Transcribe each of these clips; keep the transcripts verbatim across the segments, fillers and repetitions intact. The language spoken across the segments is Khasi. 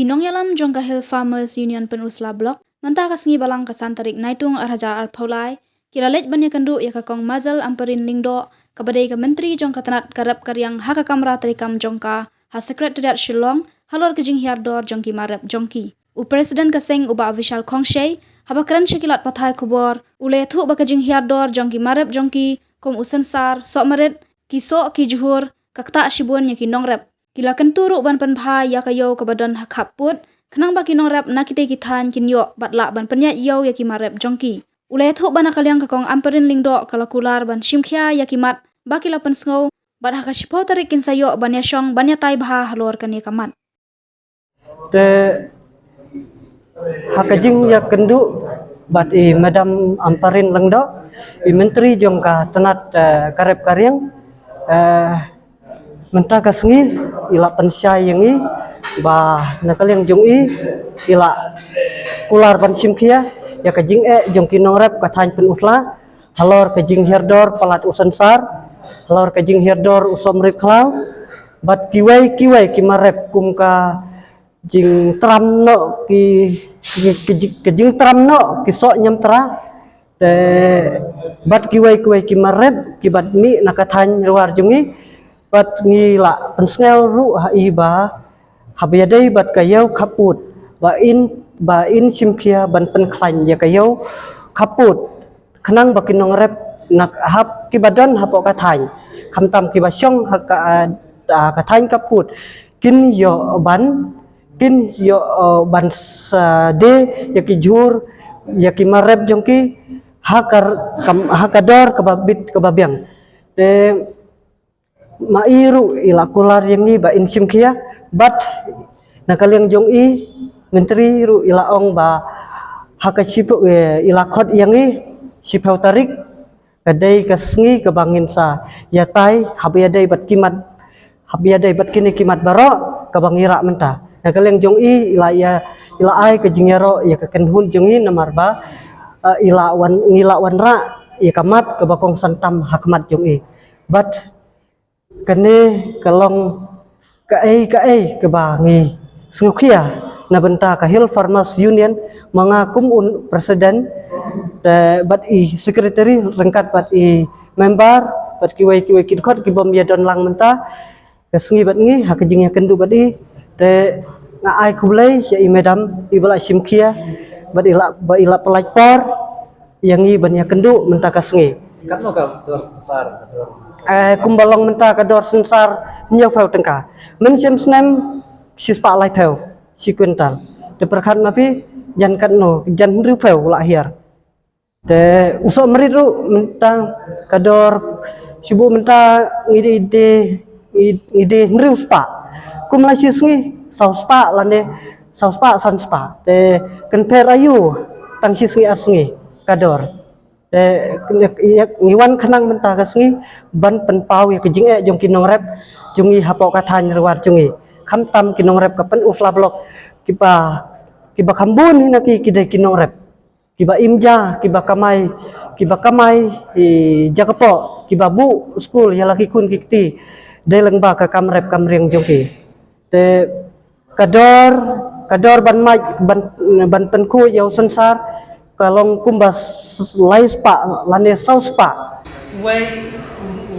Nongïalam jong ka Hill Farmers Union Pynursla Block, mynta ka sngi Balang ka san tarik Naitung ar hajar arphew lai, ki la leit ban ïakynduh ïa ka Kong Mazel Ampareen Lyngdoh, kaba dei ka Myntri jong ka tnat ka rep ka riang ha ka kamra treikam jong ka ha Secretariat Shillong, halor ka jinghiar dor jong ki mar rep jong ki. U President ka seng u Bah Vishal Khongshei, haba kren sha ki lad pathai khubor, u la ïathuh ba ka jinghiar dor jong ki mar rep jong ki, kum u synsar, soh marit, ki soh ki jhur, ka ktah shibun ïa ki nongrep. Ki la kyntu ruh ban pynbha ïa ka ïew kaba don ha khappud, khnang ba ki nongrep na kitei ki thaiñ kin ïoh bad lah ban pynïaid ïew ïa ki mar rep jong ki. U la ïathuh ba na ka liang ka Kong Ampareen Lyngdoh ka la kular ban shimkhia ïa ki mat ba ki la pynsngew, bad ha ka shiphew tarik kin sa ïoh ban ïashong ban ïatai bha halor kane ka mat. Te ha ka jingïakynduh bad i Madam Ampareen Lyngdoh, i Myntri jong ka tnat, eh, ka rep ka riang, eh, mynta ka sngi i la pynshai ïa ngi ba na ka liang jong i, i la kular ban shimkhia ïa ka jingeh jong ki nongrep ka thaiñ Pynursla, halor ka jinghiar dor palat u synsar, halor ka jinghiar dor u soh marit khlaw, bad kiwei kiwei ki mar rep kum ka jingtram noh ki, ki, ki, ki jingtram noh ki soh ñiamtra, te bad kiwei kiwei ki mar rep kiba mih na ka thaiñ Rwar jong ngi, bad ngi la pynsngew ruh ha i ba haba ïadei bad ka ïew khappud, ba in, ba in shimkhia ban pynkhlaiñ ïa ka ïew khappud, khnang ba ki nongrep na hap kiba don hapoh ka thaiñ, khamtam kiba shong ha ka, ah, ka thaiñ khappud, kin ïoh ban, kin ïoh, eh, ban sa die ïa ki jhur, ïa ki mar rep jong ki ha ka, kam, ha ka dor kaba bit kaba biang. Te ma i ruh i la kular ïa ngi ba in shimkhia, bad na ka liang jong i Myntri ruh i la ong ba ha ka shiphew, eh, i la khot ïa ngi shiphew tarik, ka dei ka sngi kaba ngin sa ïatai haba ïadei bad ki mat, haba ïadei bad kine ki mat baroh kaba ngi rah mynta. Na ka liang jong i, i la ïa, i la ai ka jingïaroh ïa ka kynhun jong i namar ba, eh, i la wan, ngi la wanrah ïa ka mat kaba kongsan tam ha khmat jong i. Bad kane ka long kaei kaei kaba ngi sngewkhia na bynta ka Hill Farmers Union, ma nga kum u president, te bad i secretary ryngkat bad i member, bad kiwei kiwei ki dkhot kibym ïadon lang mynta ka sngi bad ngi ha ka jingïakynduh bad i. Te nga ai khublei ïa i madam iba la shimkhia bad i la, ba i la pynlait por ïa ngi ban ïakynduh mynta ka sngi. Katno ka dor synsar, ka dor? Eh, kumba long mynta ka dor synsar hynñiewphew tyngka. Mynshem snem shispah laiphew shi kwintal. Te pyrkhat ma phi, jan katno, jan hynriewphew la hiar. Te u soh marit ruh mynta ka dor, shu buh mynta ngi die, ngi die, ngi die hynriew spah. Kum la shi sngi saw spah lane saw spah san spah. Te kynpher aïu tang shi sngi ar sngi ka dor. Te ngi wan khnang mynta ka sngi ban pynpaw ïa ka jingeh jong ki nongrep jong ngi hapoh ka thaiñ Rwar jong ngi. Khamtam ki nongrep ka Pynursla Block kiba, kiba kham bun hi na ki, ki dei ki nongrep kiba im ja, kiba kamai, kiba kamai, i ja ka poh, kiba buh skul ïa la ki khun ki kti, dei lyngba ka kam rep kam riang jong ki. Te ka dor, ka dor ban mad, ban, ban pynkhuid ïa u synsar, ka long kumba s-, lai spah lane saw spah. Uwei u, u,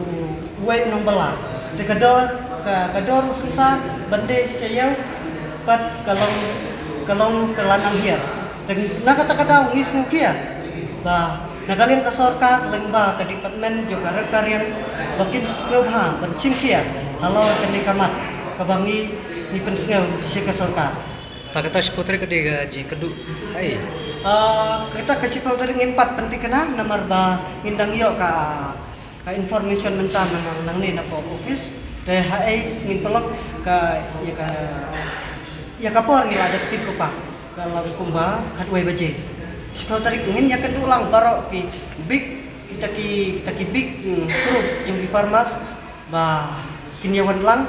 uwei u nongbylla. Te ka dor, ka, ka dor u synsar ban die sha ïew pat ka long, ka long ka la nang hiar. Te na kata ka daw ngi sngewkhia ba na ka liang ka sorkar lyngba ka department jong ka rep ka riang ba kin sngewbha ban shimkhia halor kane ka mat kaba ngi, ngi pynsngew sha ka sorkar. Ta kata shiphew tarik ka dei ka jingkynduh, ai. Ah, kata ka shiphew tarik ngim pat pynthikna namar ba ngin dang ïoh ka, ka information mynta nang, nangne na pop office. Te ha ei ngin pynlong ka, ïa ka, ïa ka por ngi la dep tip lypa. Ka long kumba khatwei baje. Shiphew tarik ngin ïakynduh lang baroh ki big, kita ki, kita ki big, mm, group jong ki farmers. Ba kin ïa wan lang,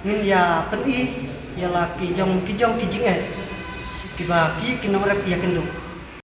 ngin ïa pyni ïa la ki jong, ki jong ki jingeh kiba ki, ki nongrep ïa kynduh.